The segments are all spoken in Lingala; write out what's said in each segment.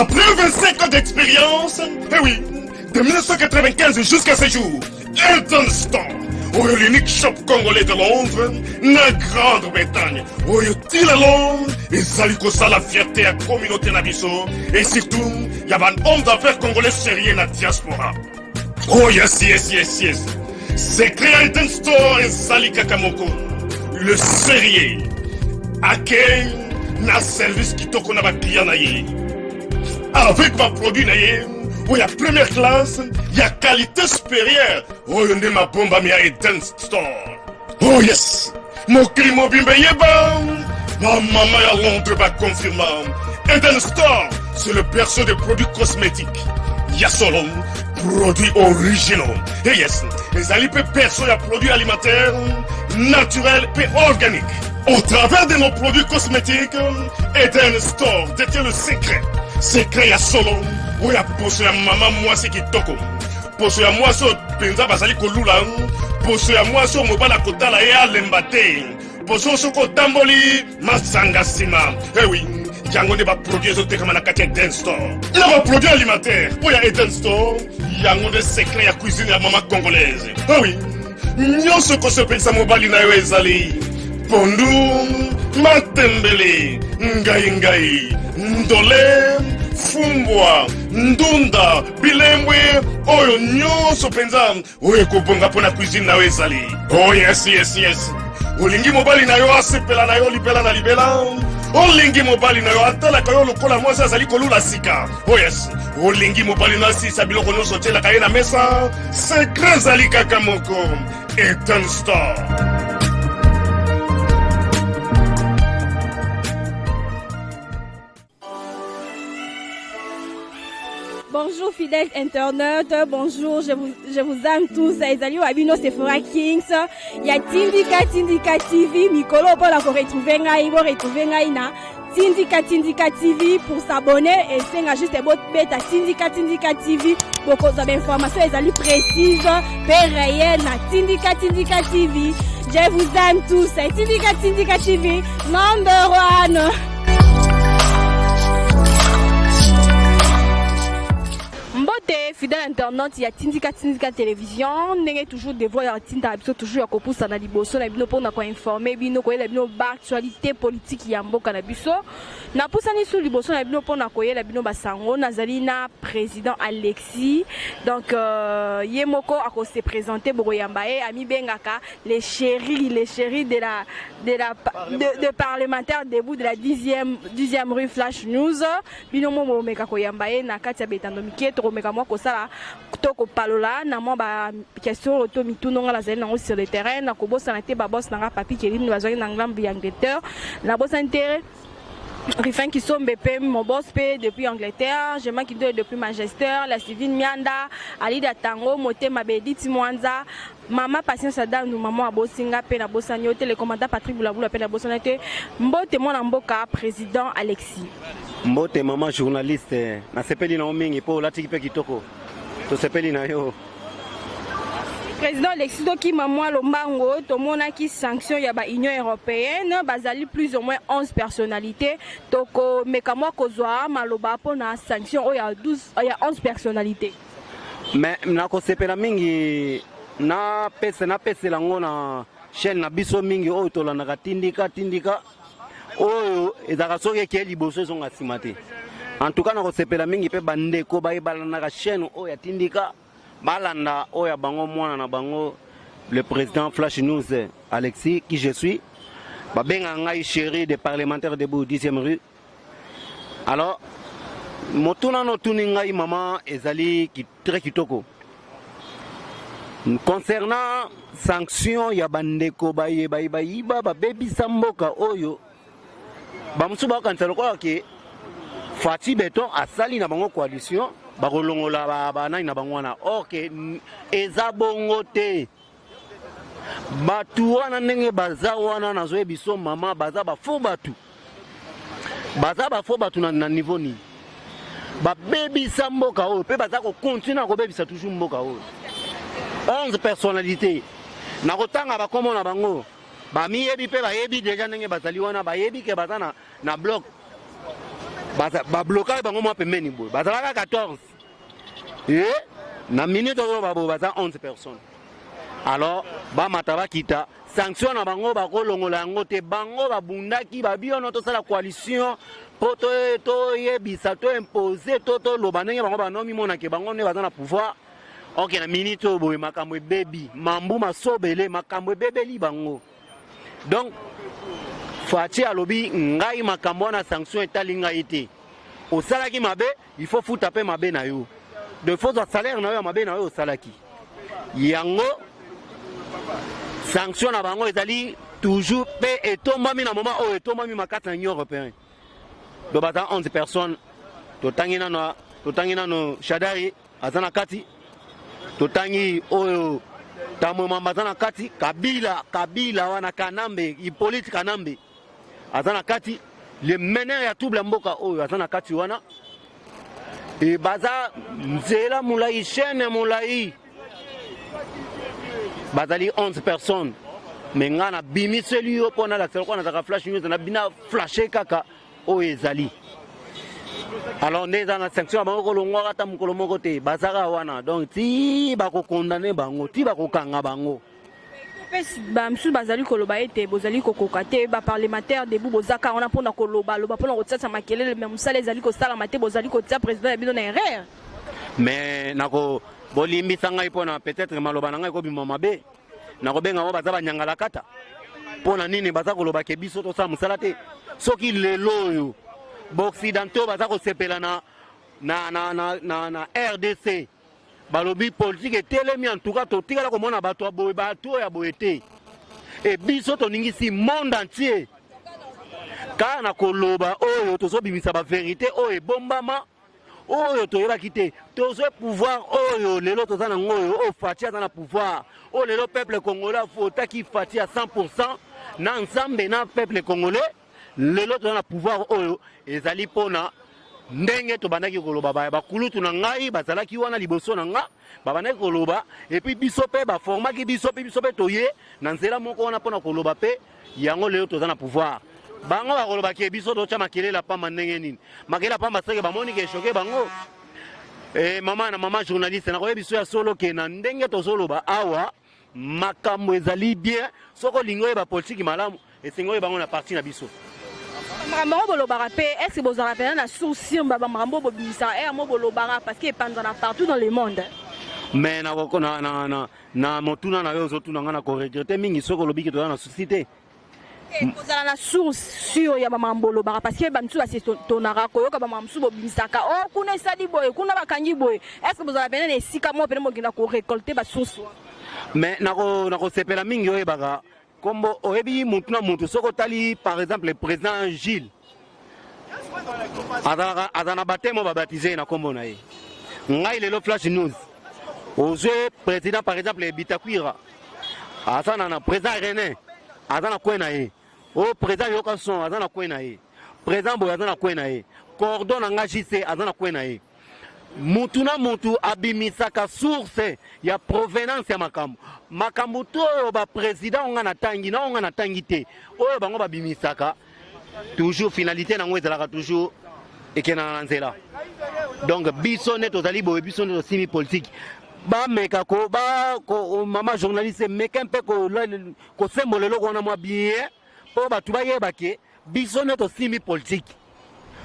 Après 25 ans d'expérience, eh oui, de 1995 jusqu'à ce jour, Elton Store, oyo l'unique shop congolais de Londres, na Grande-Bretagne, oyo ti lelo ezali kosala fierté ya communauté na biso et surtout ya ba hommes d'affaires congolais sérieux na diaspora. Oh yes, yes, yes, yes. Secret ya Elton Store ezali kaka moko. Le sérieux. Accueil na service kitoko na ba client na ye. Avec ba produit na ye oyo ya première classe ya qualité supérieure oyo nde mabombami ya Eden Store. Oh yes! Mokili mobimba eyeba bamama ya Londres baconfirma Eden Store, c'est le berceau des produits cosmétiques ya solo, produits originaux. Et yes, ezali mpe berceau ya produits alimentaires naturels mpe organiques. Au travers de nos produits cosmétiques, Eden Store détient le secret. Secret ya solo oyo ya poso ya mama mwasi kitoko, poso ya mwasi oyo mpenza bazali kolula, poso ya mwasi oyo mobali akotala ye alemba te, poso soki otamboli masanga nsima. Ewi, yango nde baproduit ezotekama na kati ya Eden Store na baproduit alimentaire mpo ya Eden Store. Yango nde secret ya cuisine ya mama congolaise. Ewi, nyonso ekosepelisa mobali na yo ezali pondu, matembele, ngai ngai, ndole, fumbwa, ndunda, bilembwe, oyo nyonso mpenza oyo ekobonga mpo na cuisine na yo ezali. Oh yes, yes, yes. Olingi mobali na yo asepela na yo libela na libela? Olingi mobali na yo atalaka yo lokola mwasi azali kolula sika? Oh yes. Olingi mobali na asilisa biloko nyonso otielaka ye na mesa? Secret ezali kaka moko, Eden Store. Bonjour fidèles internautes, bonjour, je vous aime tous. Ezali wa bino Sephora Kings ya Tindika Tindika TV. Mikolo mpona koretrouver ngai, boretrouver ngai na Tindika Tindika TV. Pour s'abonner, esenga juste bobeta Tindika Tindika TV, bokozwa bainformation ezali précise mpe réel na Tindika Tindika TV. Je vous aime tous. Tindika Tindika TV number one. Mbote fidèle internaute ya Tindika Tindika Télévision. Ndenge toujours devoir ya tindaka biso toujours ya kopusa na liboso na bino mpona koinformer bino, koyela bino baactualité politique ya mboka na biso, napusani su liboso na bino mpona koyela bino basango. Nazali na président Alexis, donc ye moko akose présenter, bokoyamba ye. Amibengaka les chéris de parlementaire debout de la 10e rue. Flash News, bino mo bomeka koyamba ye na kati ya betando mike. Tokomeka mwa kosala to kopalola na mwa baquestion oyo to mituna nga nazali nango sur le terrain. Nakobosana te baboss na nga, Papi Kelini, bazwaki na ngambu ya Angleterre. Nabosani te Rifin Kisombe mpe mon boss mpe depuis Angleterre, Jema Kidoye depuis Manchester, la Sivine Mianda, Alida Tango, Motema Bediti Mwanza, Mama Patience Adandu, mama abosinga mpe nabosani yo te, le commandant Patrick Bulabula mpe nabosani te. Mbote mwana mboka président Alexis. Mbote mama journaliste, nasepeli na yo mingi mpo olatiki mpe kitoko, tosepeli na yo. Président Alexis, tokima mwa lombango. Tomonaki sanction ya baunion européenne, bazali plus ou moins 11 personnalités. Tokomeka mwa kozwa maloba mpona sanction oyo ya 12, ya 11 personnalités. Mais nakosepela mingi napesa napesela yango na chaîne na biso mingi oyo tolandaka, Tindika Tindika, oyo ezalaka soki ekeye liboso ezonga nsima te. En tout cas nakosepela mingi mpe bandeko bayebalandaka chaîne oyo ya Tindika, balanda oyo ya bango mwana na bango, le président Flash News Alexis, qui je suis. Babengaka ngai chéri de parlementaire debout 10e rue. Alors motuna notuni ngai mama ezali très kitoko concernant sanction ya bandeko baye baye bayiba, babebisa mboka oyo. Bamosusu bakokanisa lokola ke Fatshi Béton asali na bango coalition, bakolongola banani na bango wana. Or ke eza bongo te. Bato wana ndenge baza wana, nazoyebi biso mama, baza bafaux bato, baza bafaux bato na niveau nini? Babebisa mboka oyo mpe baza kocontinuer na kobebisa toujours mboka oyo. 11 personnalité, nakotanga bakombo na bango, bamiyebi mpe bayebi déjà ndenge bazali wana, bayebi ke baza na bloc. Bablokaki bango mwa pembeni boye, bazalaka 14 e na minute oyo baboye baza 11 personnes. Alors bamata bakita, sanction na bango bakolongola yango te. Bango babundaki babiono tosala coalition mpo toyebisa, toimpose, to toloba ndenge bango banomimonake bango nde baza na pouvoir. Ok, na minute oyo boye makambo ebebi, mambu masobele, makambo ebebeli bango. Donc Fatshi alobi: ngai makambo wana sanction etali ngai te. Osalaki mabe, il faut futa mpe mabe na yo. Donc faut zwa salaire na yo ya mabe na yo osalaki yango. Sanction na bango ezali toujours mpe etombami na moment oyo, etombami makasi na Union européenne. Donc baza 11 personnes. Totangi nano, totangi nano Shadary aza na kati, totangi oyo Tambwe Mwamba aza na kati, Kabila, Kabila wana, Kanambe, Hippolyte Kanambe aza na kati, le meneur ya trouble ya mboka oyo aza na kati wana. E baza nzela molai, chaîne molai, bazali 11 personnes. Mais ngai nabimiseli yo mpo nalakisa lokola nazalaka Flash News, nabina flashe kaka oyo ezali. Alors nde eza na sanction ya bango, kolongwaka ata mokolo moko te, bazaka wana. Donc ti bakokondane bango, ti bakokanga bango. Mpe bamisusu bazali koloba ete bozali kokoka te, baparlementaire debout bozaka wana mpona koloba loba, mpona kotiasa makelele, mais mosala ezali kosalama te. Bozali kotia président ya bino na erreur. Mais nako bolimbisa ngai mpona peut-être maloba na ngai ekobima mabe, nakobenga bango baza banyangala kata. Mpo na nini baza koloba ke biso tosala mosala te, soki lelo oyo baoccidentaux baza kosepela na RDC, balobi politike etelemi? En tout cas totikala komona bato ya boye, bato oyo ya boye te. E biso toningisi monde entier kaka na koloba oyo tozobimisa bavérité oyo ebombama, oyo toyebaki te. Tozwi pouvoir oyo lelo toza nango, oyo oyo Fatshi aza na pouvoir, oyo lelo peuple congolais afotaki Fatshi ya 100 na Nzambe na peuple congolais. Lelo toza na pouvoir oyo ezali mpona ndenge tobandaki koloba. Baya bakulutu na ngai bazalaki wana liboso na nga, babandaki koloba, et puis biso mpe baformaki biso, mpe biso mpe toye na nzela moko wana mpona koloba mpe yango. Lelo toza na pouvoir. Bango bakolobaki biso totya makelele ya pamba. Ndenge nini makelele ya pamba? Seke bamoni ke echoquer bango. E, mama na mama journaliste, nakoyebi biso ya solo ke na ndenge tozoloba awa, makambo ezali bien. Soki olingi oyeba politiki malamu, esengi oyeba yango na parti na biso. Makambo yango bolobaka mpe, est-ce bozalaka mpenza na source sûre bamakambo bobimisaka ere mo bolobaka? Parce que epanzana partout dans le monde. Mais na motuna na yo ozotuna nga, na koregretter mingi soki olobi ke toza na souci te. Kozala na source sûre ya bamakambo bolobaka, parce que bamisusu basetonaka koyoka bamakambo mosusu bobimisaka: o kuna esali boye, kuna bakangi boye. Est ce que bozala pene na esika moko pene bokenda korécolter basource wana? Mais nakosepela mingi oyebaka kombo, oyebi mutu na mutu. Soki otali par exemple président Gilles, azalaka aza na baptême, babaptiser ye na nkombo na ye. Ngai lelo Flash News, ozwe président par exemple Bitakwira, aza na président René, aza na kwe na ye. O président Yoka Son aza na kwe na ye, président boye aza na kwe na ye, cordon na nga JC aza na kwe na ye. Mutu na mutu abimisaka source ya provenance ya makambo. Makambo to oyo baprésident onga natangi na onga natangi te, oyo bango babimisaka, toujours finalité nango ezalaka toujours ekendaka na nzela. Donc biso nde tozali boye, biso nde tosimi politike. Bameka ko, ba, ko, mama journaliste, meka mpe kosembola eloko wana mwa bien mpo bato bayeba ke biso nde tosimbi politike.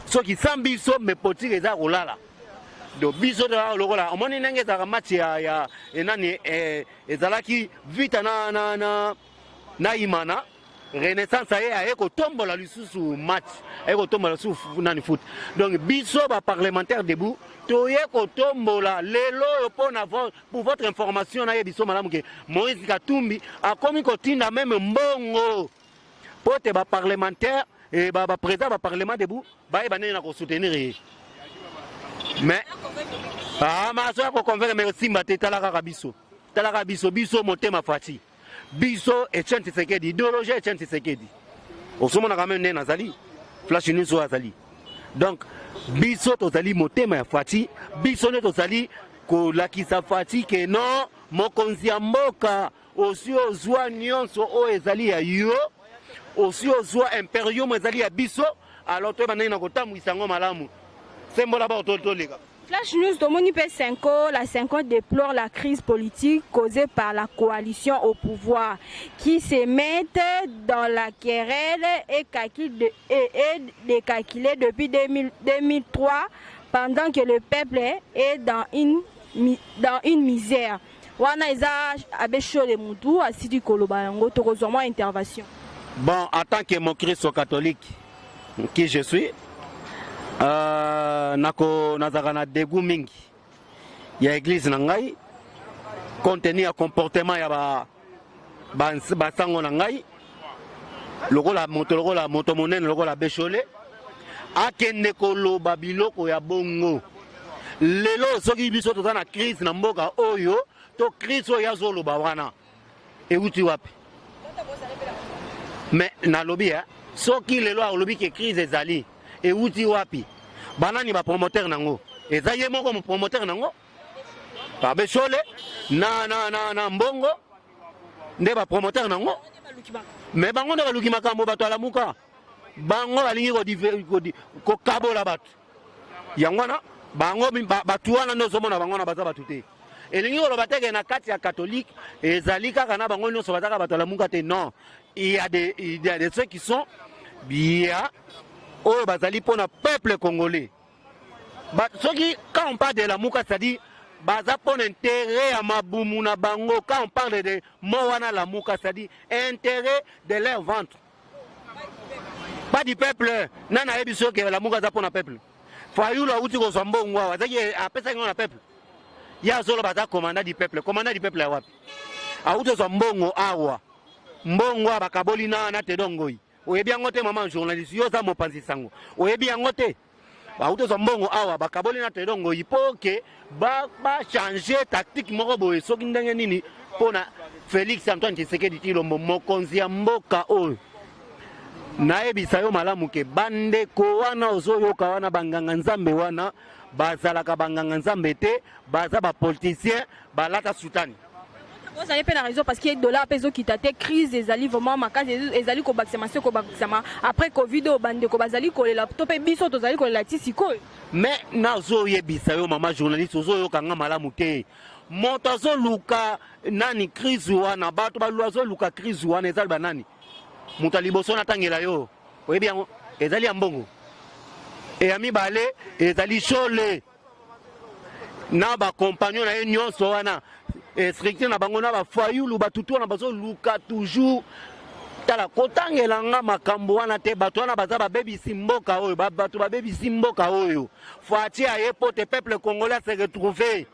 Soki sans biso, mais politike eza kolala. Donc biso toza lokola omoni ndenge ezalaka match ya enani, ezalaki Vita na Imana. Renaissance aye kotombola lisusu match, aye kotombola lisusu nani, foot. Donc biso baparlementaire debout toye kotombola lelo oyo. Mpona pour votre information, nayebi biso malamu ke Moïse Katumbi akomi kotinda même mbongo mpo te baparlementaire, baprésident baparlement debout bayeba ndenge na kosoutenir ye. Mais ah, maso ya koconvaincre, mais osimba te. Tala kaka biso, tala kaka biso, biso motema Fatshi, biso Etienne Tshisekedi, idéologie Etienne Tshisekedi. Ozomonaka même nde nazali Flash News oyo azali. Donc biso tozali motema ya Fatshi, biso nde tozali kolakisa Fatshi ke non, mokonzi ya mboka, osi ozwa nyonso oyo ezali ya yo, osi ozwa imperium ezali ya biso. Alors toyeba ndenge na kotambwisa yango malamu. Sembola bao toleka. Flash News tomoni mpe Cenco, la Cenco déplore la crise politique causée par la coalition au pouvoir qui se met dans la querelle et calcule de, et, et décalculée depuis 2000, 2003 pendant que le peuple est dans une misère. Wana eza abbé Shole mutu asili koloba yango, tokozwa mwa intervention. Bon, en tant que mokristo catholique qui je suis, nako nazalaka na dégoût mingi ya église na ngai, compte tenu ya comportement ya basango na ngai, lokola moto monene lokola abbé Shole akende koloba biloko ya bongo. Lelo soki biso toza na crise na mboka oyo, to crise oyo azoloba wana euti wapi? Mais nalobi ya soki lelo alobi ke crise ezali, euti wapi? Banani bapromoteur nango? Eza ye moko mopromoteur nango, abbé Shole na mbongo nde bapromoteur nango. Mais bango nde baluki makambo. Bato alamuka, bango balingi kokabola bato. Yango wana bango bato wana nde ozomona bango wana baza bato te. Elingi koloba teke na kati ya catholique ezali kaka na bango nyonso bazaka bato alamuka te. Non, il y a des ceux qui sont bien, oyo bazali mpona peuple congolais. Soki quand on parle de lamuka, c'est-à-dire baza mpona intérêt ya mabumu na bango. Quand on parle de mot wana lamuka, c'est-à-dire intérêt de leur ventre, pas du peuple. Nani ayebi soki lamuka aza mpona peuple? Fayulu awuti kozwa mbongo awa, azaki apesaki ngo na peuple? Ye azoloba aza commandant du peuple. Commandant du peuple ya wapi? Awuti kozwa mbongo awa, mbongo awa bakaboli na Tedongoi. Oyebi yango te, mama journaliste? Yo oza mopanzi sango, oyebi yango te? Bauti kozwa mbongo awa, bakaboli na Tedongoi mpo ke bachange tactique moko boye, soki ndenge nini, mpona Félix Antoine Tshisekedi Tshilombo, mokonzi ya mboka oyo. Nayebisa yo malamu ke bandeko wana ozoyoka wana, banganga nzambe wana, bazalaka banganga nzambe te, baza bapoliticien balata sutani. Ozali mpe na raison, parce que dollar mpe ezokita te, crise ezali vraiment makasi, ezali kobakisama se kobakisama après Covid oyo. Bandeko bazali kolela, to mpe biso tozali kolela ti sikoyo. Mais nazoyebisa yo, mama journaliste, ozoyoka nga malamu te. Moto azoluka nani crise wana? Bato balu azoluka crise wana ezali banani? Moto ya liboso natangela yo, oyebi yango, ezali ya mbongo. Eya mibale ezali Shole na bacompagnon na ye nyonso wana, structure na bango na bafayulu, batutu wana bazoluka toujours. Tala, kotangela nga makambo wana te. Bato wana baza babebisi mboka oyo, bato babebisi mboka oyo. Fatshi aye po te peuple congolais se retrouve,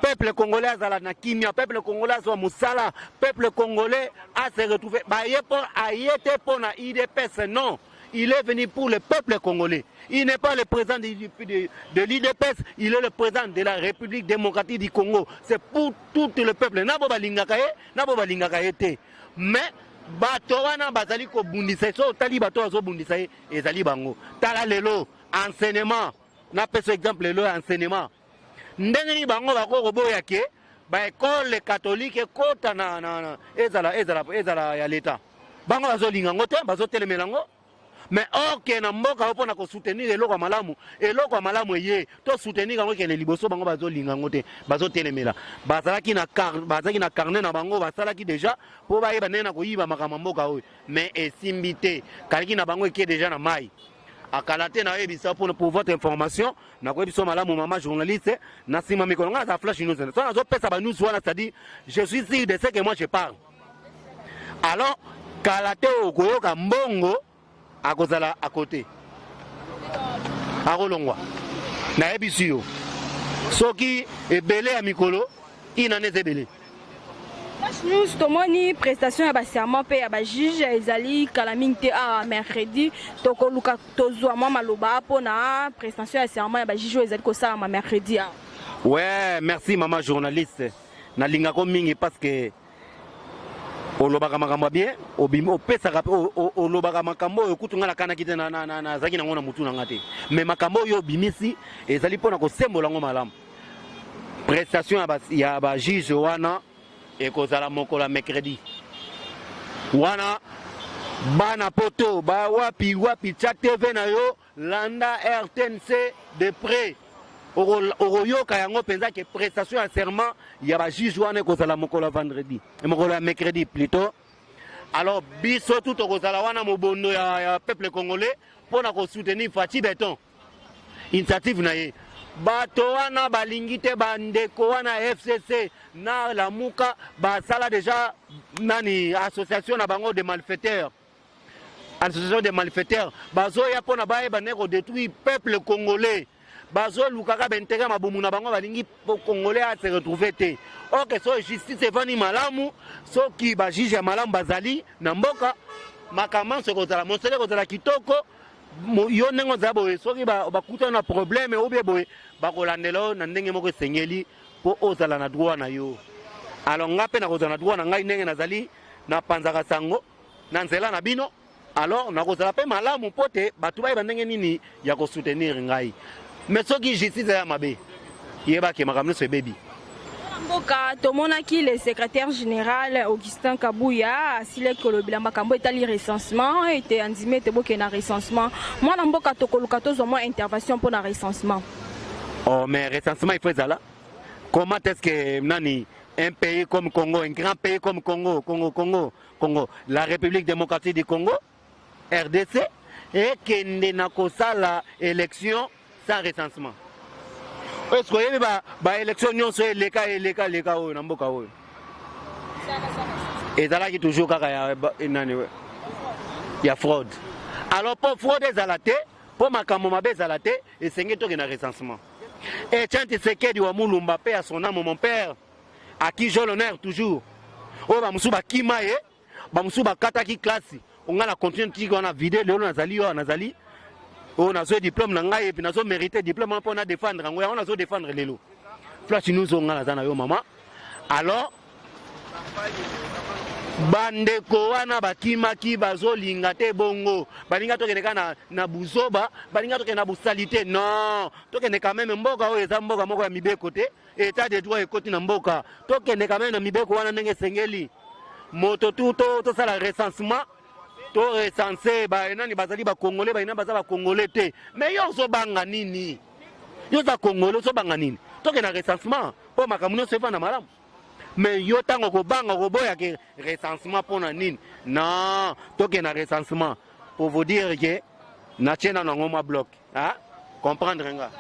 peuple congolais azala na kimia, peuple congolais azwa mosala, peuple congolais ase retrouve. Baye mpo aye te mpo na UDPS, non, il est venu pour le peuple congolais. Il n'est pas le président de l'UDPS, il est le président de la République démocratique du Congo. C'est pour tout le peuple. Nabo balingaka ye, nabo balingaka ye te. Mais bato wana bazali kobundisa ye. So otali bato bazobundisa ye, ezali bango. Tala lelo enseignement, napesa exemple lelo ya enseignement, ndenge nini bango bakoki koboya ke baécole catholique ekota na ezala ya leta? Bango bazolinga yango te, bazotelemela yango. Mais or ke na mboka oyo, mpona kosoutenir eloko ya malamu, eloko ya malamu eye, tosoutenir yango ekende liboso, bango bazolinga yango te, bazotelemela. Bazalaki na carnet na bango, basalaki déjà mpo bayeba ndenge na koyiba makambo ya mboka oyo, mais esimbi te. Kaliki na bango eke déjà na mai akala te. Nayebisa mpona pour votre information, nakoyebi so malamu, mama journaliste, na nsima mikolo ngai naza Flash News. So nazopesa banews wana, c'est-à-dire je suis sûr de ce que moi je parle. Alors kala te okoyoka mbongo akozala à côté, akolongwa. Nayebisi yo, soki ebele ya mikolo inane eza ebele. Flash News, tomoni prestation ya baserment mpe ya bajuge ezali kala mingi te awa mercredi. Tokoluka tozwa mwa maloba mpona prestation ya serment ya bajuge oyo ezali kosalama mercredi awa. Ouais, merci mama journaliste. Nalingako mingi parce que olobaka makambo ya bien, obimi opesaka mpe olobaka makambo oyo kutu ngai nakanaki te, nazalaki nango na mutu na nga te. Mais makambo oyo obimisi ezali mpona kosembola yango malamu. Prestation ya bajuge wana ekozala mokolo ya mercredi wana. Bana poto ba wapi wapi, tia TV na yo, landa RTNC de près. Okoyoka yango mpenza ke prestation ya serment ya bajuge wana ekozala mokolo ya vendredi, mokolo ya mercredi plutôt. Alors biso tu tokozala wana mobondo ya peuple congolais mpo na kosoutenir Fatshi Beton, initiative na ye. Bato wana balingi te, bandeko wana ya FCC na Lamuka basala déjà nani, association na bango de malfaiteurs, association de malfaiteurs. Bazoya mpona bayeba ndenge kodétruire peuple congolais. Bazolukaka baintérêt mabumu na bango, balingi congolais ase retrouve te. Ok, so justice evandi malamu, soki bajuge ya malamu bazali na mboka, makambo nyonso ekozala mosala, ekozala kitoko. Yo ndenge ozala boye, soki bakutana na problème obie boye, bakolandela yo na ndenge moko esengeli mpo ozala na droit na yo. Alors nga mpe nakozala na droit na ngai ndenge nazali napanzaka sango na nzela na bino. Alors nakozala mpe malamu mpo te bato bayeba ndenge nini ya kosoutenir ngai. Mais soki justice eza mabe, yebake makambo nyonso ebebi. Mboka, tomonaki le secrétaire général Augustin Kabuya asilaki kolobela makambo etali recensement, ete andimi ete bokende na recensement. Mwana mboka, tokoluka tozwa mwa intervention mpona recensement. Oh, mais recensement, il faut ezala. Comment est-ce que nani, un pays comme Congo, un grand pays comme Congo, Congo, Congo, Congo, la République démocratique du Congo, RDC, ekende na kosala élection sans recensement? Est-ce que oyebi baélection nyonso eleka eleka eleka oyo na mboka oyo ezalaki toujours kaka ya nani, ya fraude? Alors mpo fraude ezala te, mpo makambo mabe ezala te, esengeli tokende na recensement. Etienne Tshisekedi wa Mulumba, paix à son âme, mon père à qui j'ai l'honneur toujours, oyo bamosusu bakima ye, bamosusu bakataki classe, onga na continue tiki wana vide. Lelo nazali oyo nazali oyo, nazwi diplôme na ngai et puis nazo mérite diplôme wana mpo na défendre yango. Yango nazo défendre lelo Flash News oyo nga naza na yo, mama. Alors bandeko wana bakimaki, bazolinga te bongo, balinga tokende kaka na buzoba, balinga tokende na busali te. Non, tokende quand même. Mboka oyo eza mboka moko ya mibeko te, état de droit ekoti na mboka, tokende quand même na mibeko wana ndenge esengeli. Moto tu tosala recensement, to recense banani bazali bacongolais, baina baza bacongolais te. Mais yo ozobanga nini? Yo oza congolais, ozobanga nini? Tokende na recensement mpo makambo nyonso efanda malamu. Mais yo ntango kobanga koboyake recensement mpona nini? Non, tokende na recensement. Pour vous dire ke natie nano yango mwa bloc, ah? Comprendre nga.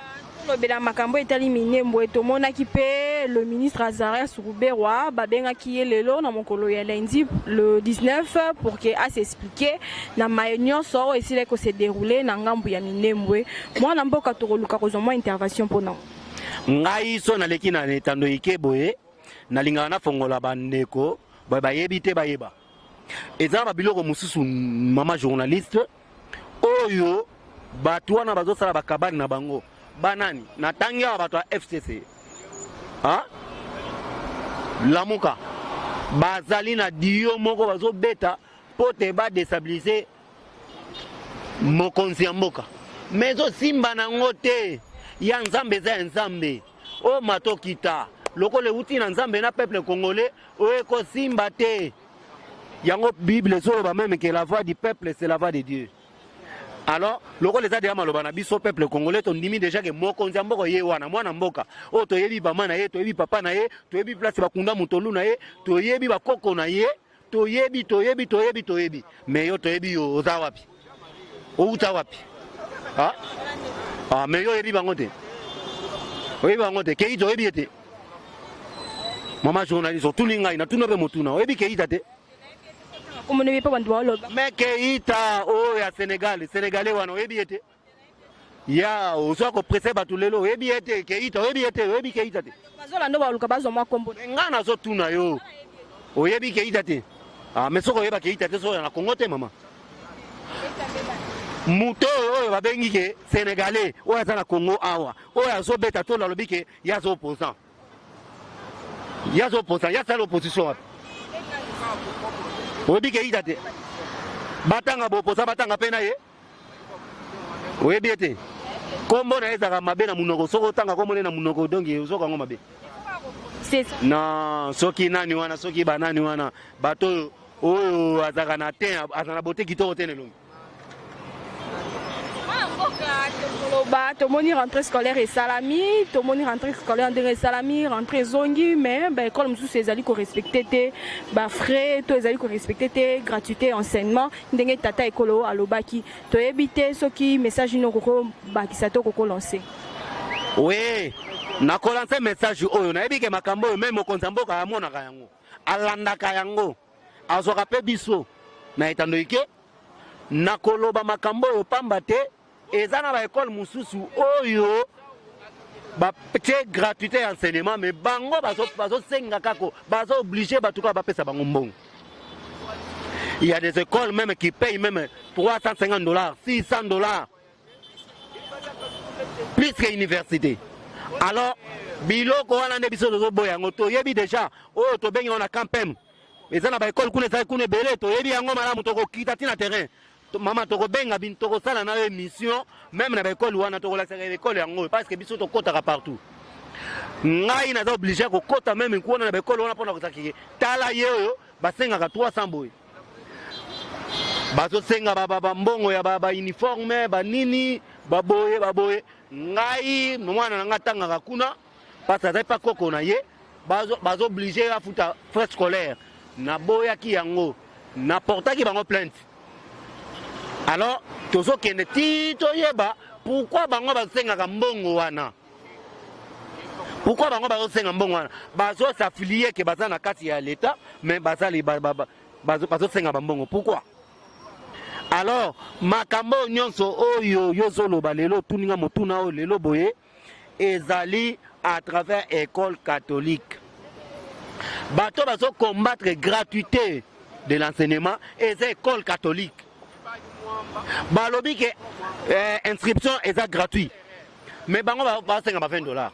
Tolobela makambo etali Minembwe. Tomonaki mpe le ministre Azarias Ruberwa, babengaki ye lelo na mokolo ya lundi le 19 pour ke as'explique na maye nyonso oyo esilaki kose déroule na ngambu ya Minembwe. Mwana mboka, tokoluka kozwa mwa intervention mpona Ngai so naleki na etando ike boye, nalingaka nafongola bandeko bayebi te, bayeba. Eza na babiloko mosusu, mama journaliste, oyo bato wana bazosala bakabali na bango. Banani natangi awa? Bato ya FCC, ha? Lamuka, bazali na dio moko bazobeta mpo te badéstabiliser mokonzi ya mboka. Me ezosimba nango te. Ya Nzambe eza ya Nzambe. Oyo matokita lokola euti na Nzambe na peuple congolais, oyo ekosimba te. Yango Bible ezoloba même que la voix du peuple, c'est la voix de Dieu. Alors lokola eza deya maloba na biso peuple congolais, tondimi déjà ke mokonzi ya mboka ye wana, mwana mboka oyo toyebi mama na ye, toyebi papa na ye, toyebi place bakunda motolu na ye, toyebi bakoko na ye, toyebi, toyebi, toyebi, toyebi. Mais yo toyebi yo oza wapi, outa wapi? Ah? Ah, mais yo oyebi bango te, oyebi bango te. Keita, oyebi ye te? Mama journaliste, otuni ngai, natuna mpe motuna. Oyebi Keita te? Komona mpe bantu baoloba. Mais Keita oyo ya Sénégal, sénégalais wana, oyebi ye te? Ya ozwa kopresse bato lelo, oyebi ye te? Keita, oyebi ye te? Oyebi Keita te? Bazolanda, baluka bazwa mwa kombo. Ngai nazotuna yo, oyebi Keita te? Ah, mais soki oyeba Keita te, soki oya na Congo te, mama. Moto oyo oyo babengi ke sénégalais oyo aza na Congo awa, oyo azobeta tolo, alobi ke ye aza opposant, ye aza opposant, ye asala opposition wapi? Oyebi Keita te? Batanga baopposant, batanga mpe na ye. Oyebi ye te? Kombo na ye ezalaka mabe na monoko. Soki otanga kombo na ye na monoko, donc ozoka yango mabe. C'est ça. Non, soki nani wana, soki banani wana, bato oyo. Oyo azalaka na te, aza na beauté kitoko te na elongi. Tokoloba tomoni rentrée scolaire esalami, tomoni rentrée scolaire ndenge esalami, rentrée ezongi, mais baekole mosusu ezali korespecte te bafrais to ezali korespecte te gratuité enseignement ndenge tata ekolo alobaki. Toyebi te soki message nini okokobakisa to okokolancer. Oui, nakolancer message oyo. Nayebi ke makambo oyo meme mokonzi ya mboka amonaka yango, alandaka yango, azwaka mpe biso na etando ike. Nakoloba makambo oyo pamba te eza na baekole mosusu oyo batie gratuité ya enseignement, mais bango bazosenga kaka, bazo oblige bato kaka bapesa bango mbongo. Il y a des écoles même qui payent même 350 $, 600 $, plus que université. Alors biloko wana nde biso tozoboya yango. Toyebi déjà oyo tobengi wana campem, eza na baekole kuna, ezali kuna ebele, toyebi yango malamu. Tokokita ntina terrain, mama, tokobenga bino, tokosala na yo émission même na baekole wana, tokolakisaka ekole yango, parce que biso tokɔtaka partout. Ngai naza obligé kokɔta même kuna na baekole wana mpona kozakike. Tala ye oyo basengaka 300 boye, bazosenga bambongo ya bauniforme, banini, baboye baboye. Ngai mwana na ngai atangaka kuna, parce azali mpa koko na ye, bazooblige afuta frais scolaire. Naboyaki yango, naportaki bango plainte. Alors tozokende ti toyeba pourquoi bango bazosengaka mbongo wana, pourquoi bango bazosenga mbongo wana. Bazos'affilier ke baza na kati ya l'État, mais bazali bazosenga bambongo, pourquoi? Alors makambo oyo nyonso oyo yozoloba lelo, otuninga motuna oyo lelo boye, ezali à travers école catholique. Bato bazocombattre gratuité de l'enseignement, eza école catholique. Balobi ke inscription eza gratuit, mais bango basenga ba 20 $,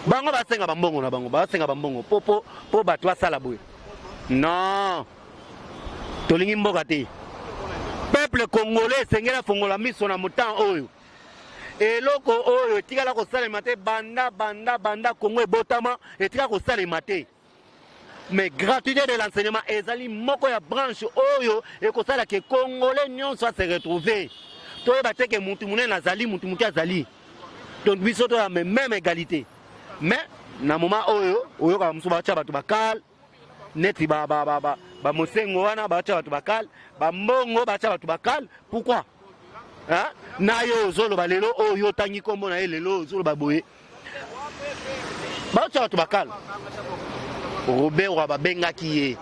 bango basenga bambongo na bango, basenga bambongo po bato basala boye. Non, tolingi mboka te. Peuple congolais esengeli afongola miso na motan oyo. Eloko oyo etikala kosalema te banda banda banda Kongo ebotama, etikala kosalema te. Mais gratuité de l'enseignement ezali moko ya branche oyo ekosalaka Congolais nyonso ase retrouver. Toyeba te ke mutu monene azali, mutu moke azali, donc biso toya même égalité. Mais na moment oyo oyokaka mosusu batya bato bakale neti bamosengo wana, batya bato bakale, bambongo, batya bato bakale, pourquoi? Na yo ozoloba lelo oyo, otangi nkombo na ye lelo, ozoloba boye, batya bato bakale. Robert babengaki ye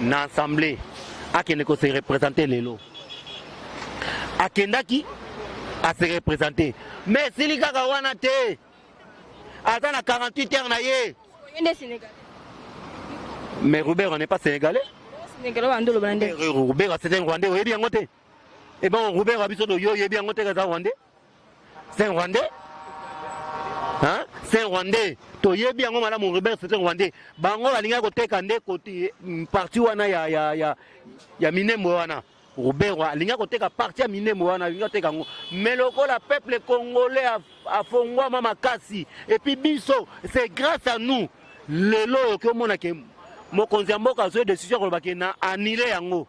na assemblée akende kose représenter. Lelo akendaki ase représenter, mais esili kaka wana te. Aza na 48 heures na ye. Mais Robert n'est pas sénégalais. Robert, c'est un Rwandais. Oyebi yango te? E bon, Robert biso yo oyebi yango te, aza Rwandais, c'est un Rwandais, hein? C'est un Rwandais, toyebi yango malamu. Robert, c'est un Rwandais. Bango balingaki koteka nde koti parti wana ya Minembwe wana. Robert alingaki koteka parti ya Minembwe wana, alingaki koteka yango, mais lokola peuple congolais afongwama makasi, et puis biso, c'est grâce à nous lelo oyo oki omona ke mokonzi ya mboka azwi décision koloba ke na annule yango.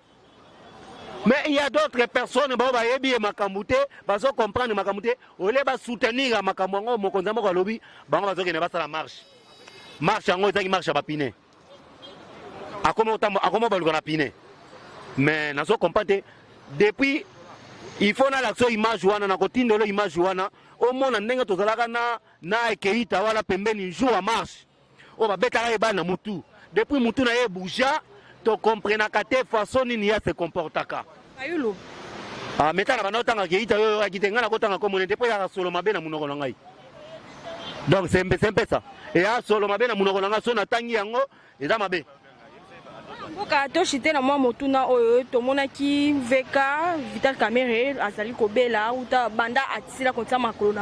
Mais il y a d'autres personnes bao bayebi ye makambo te, bazocomprendre makambo te. Ole basoutenir ya makambo yango mokonzi ya mboka alobi, bango bazokende basala marche. Marche yango ezalaki marche ya bapine, akoma baluka na pine. Mais nazo comprendre te. Depuis il faut nalakisa image wana, nakotindelo image wana, omona ndenge tozalaka na ekeita wana pembeni jour ya marche oyo babetaka ye bale na mutu. Depuis mutu na ye bouja, tokomprenaka te façon nini ya se comportaka. Fayulu. Ah, mais tala, banda otanga keita oyo oyaki te. Ngai nakotanga komona te mpo eyaka solo mabe na monoko na ngai. Donc c'est mpe ça, eya solo mabe na monoko na ngai. So natangi yango, eza mabe. Mboka toshi te na mwa motuna oyo tomonaki VK Vital Kamerhe azali kobela uta banda atisila kotia makolo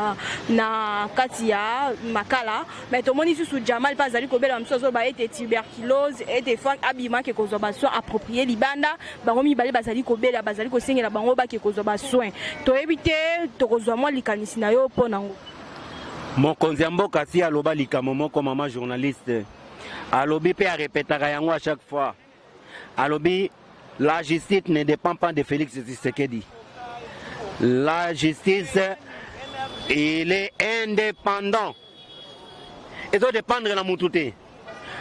na kati ya Makala. Mais tomoni susu Jamal mpe azali kobela. Mosusu azoloba ete tuberculose, ete fa abimaki kozwa basoin approprié libanda. Bango mibale bazali kobela, bazali kosengela bango bake kozwa basoin. Toyebi te, tokozwa mwa likanisi na yo mpo nango. Mokonzi ya mboka si aloba likambo moko, mama journaliste. Alobi mpe arepetaka yango à chaque fois. Alobi la justice ne dépend pas de Félix Tshisekedi. La justice, il est indépendant. Ezo dépendre na mutu te.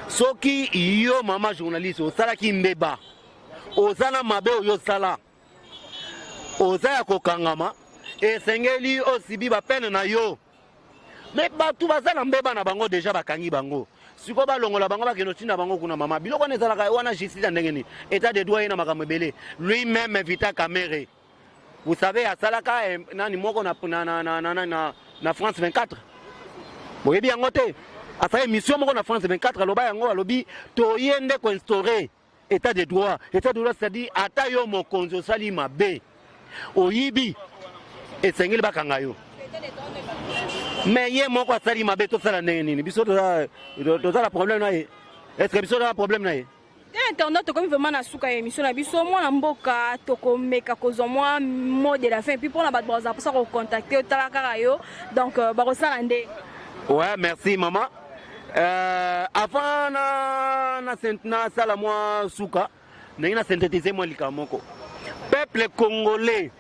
Soki yo mama journaliste osalaki mbeba, oza na mabe oyo osala, oza ya kokangama, esengeli osibi bapene na yo. Mais bato baza na mbeba na bango deja bakangi bango, sikoyo balongola bango, bakende otinda bango kuna. Mama, biloko wana ezalaka wana justice ya ndenge nini? État de droit ye na makambo ebele. Lui-même Vital Kamerhe, vous savez, asalaka nani moko na France 24. Boyebi yango te? Asala émission moko na France 24, aloba yango, alobi toye nde koinstaurer état de droit. État de droit, c'est-à-dire ata yo mokonzi osali mabe, oyibi, esengeli bakanga yo. Mais ye moko asali mabe, tosala ndenge nini? Biso toza na problème na ye? Est ce que biso toza na problème na ye? Te, internaute, tokomi vraiment na suka ya émission na biso. Mwana mboka, tokomeka kozwa mwa mot de la fin, puis mpona bato bazala mposa kocontacter, otala kaka yo, donc bakosala nde. Ouais, merci mama. Avant na nasala mwa suka, ndenge na synthétise mwa likambo moko, peuple congolais,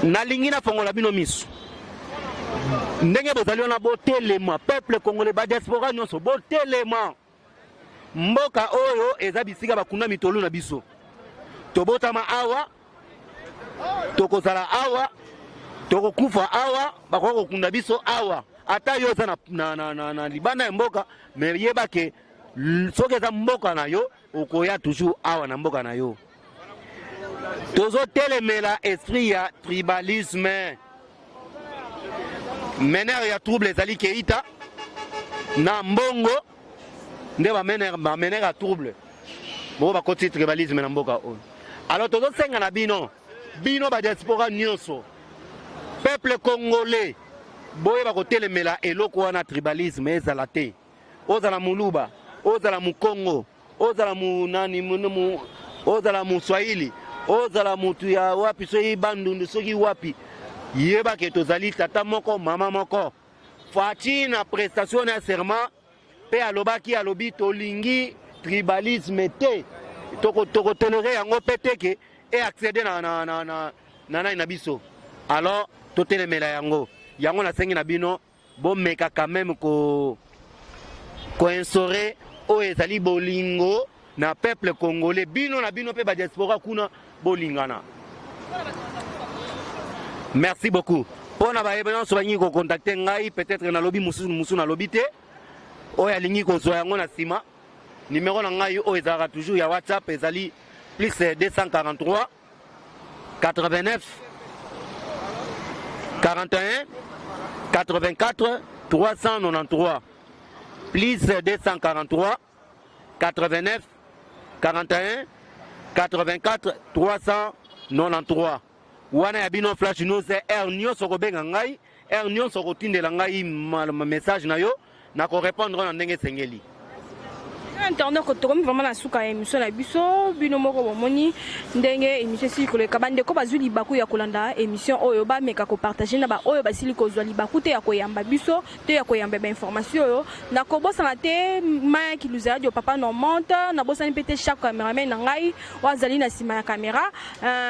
nalingi nafongola bino miso ndenge bozali wana. Botelema, peuple congolais, badiaspora nyonso, botelema. Mboka oyo eza bisika bakunda mitolu na biso. Tobotama awa, tokozala awa, tokokufa awa, bakoki kokunda biso awa. Ata yo oza na libanda ya mboka, mais yeba ke soki eza mboka na yo, okoya toujours awa na mboka na yo. Tozotelemela esprit ya tribalisme. Meneur ya trouble ezali Keita na mbongo nde bameneur ya trouble boko bakoti tribalisme na mboka oyo. Alors tozosenga na bino, bino badiaspora nyonso, peuple congolais, boyeba kotelemela eloko wana. Tribalisme ezala te. Ozala Moluba, ozala Mokongo, ozala nani, ozala Moswahili, ozala mutu ya wapi, soki Bandundu, soki wapi, yeba ke tozali tata moko, mama moko. Fatshi na prestation na serment mpe alobaki, alobi tolingi tribalisme te, tokotolérer yango mpe te ke eaccéder na nani na biso. Alors totelemela yango. Yango nasengi na bino, bomeka quand même koinstaurer oyo ezali bolingo na peuple congolais, bino na bino mpe badiaspora kuna, bolingana. Merci beaucoup. Mpo na bayeba nyonso balingi kocontacter ngai, peut-être nalobi mosusu, mosusu nalobi te, oyo alingi kozwa yango na nsima, numéro na ngai oyo ezalaka toujours ya WhatsApp ezali plus 243 89 41 84 393, plus 243 89 41 84 393. Wana ya bino Flash News. Heure nyonso kobenga ngai, heure nyonso kotindela ngai message na yo, nakorépondre na ndenge esengeli. Internaute, tokomi vraiment na suka ya émission na biso. Bino moko bomoni ndenge émission esili koleka. Bandeko bazwi libaku ya kolanda émission oyo, bameka kopartager na baoyo basili kozwa libaku te ya koyamba biso to ya koyamba bainformation oyo. Nakobosana te Maya Kiluzadi, papa Normante. Nabosani mpe te chaque cameraman na ngai oyo azali na nsima ya caméra.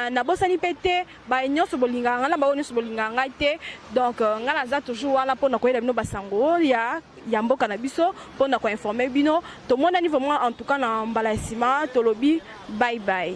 Nabosani mpe te baye nyonso bolingaka ngai na baoyo nyonso bolingaka ngai te. Donc ngai naza toujours wana mpona koyela bino basango ya mboka na biso, mpona koinformer bino. Tomonani vraiment en tout cas na mbala ya nsima. Tolobi bye bye.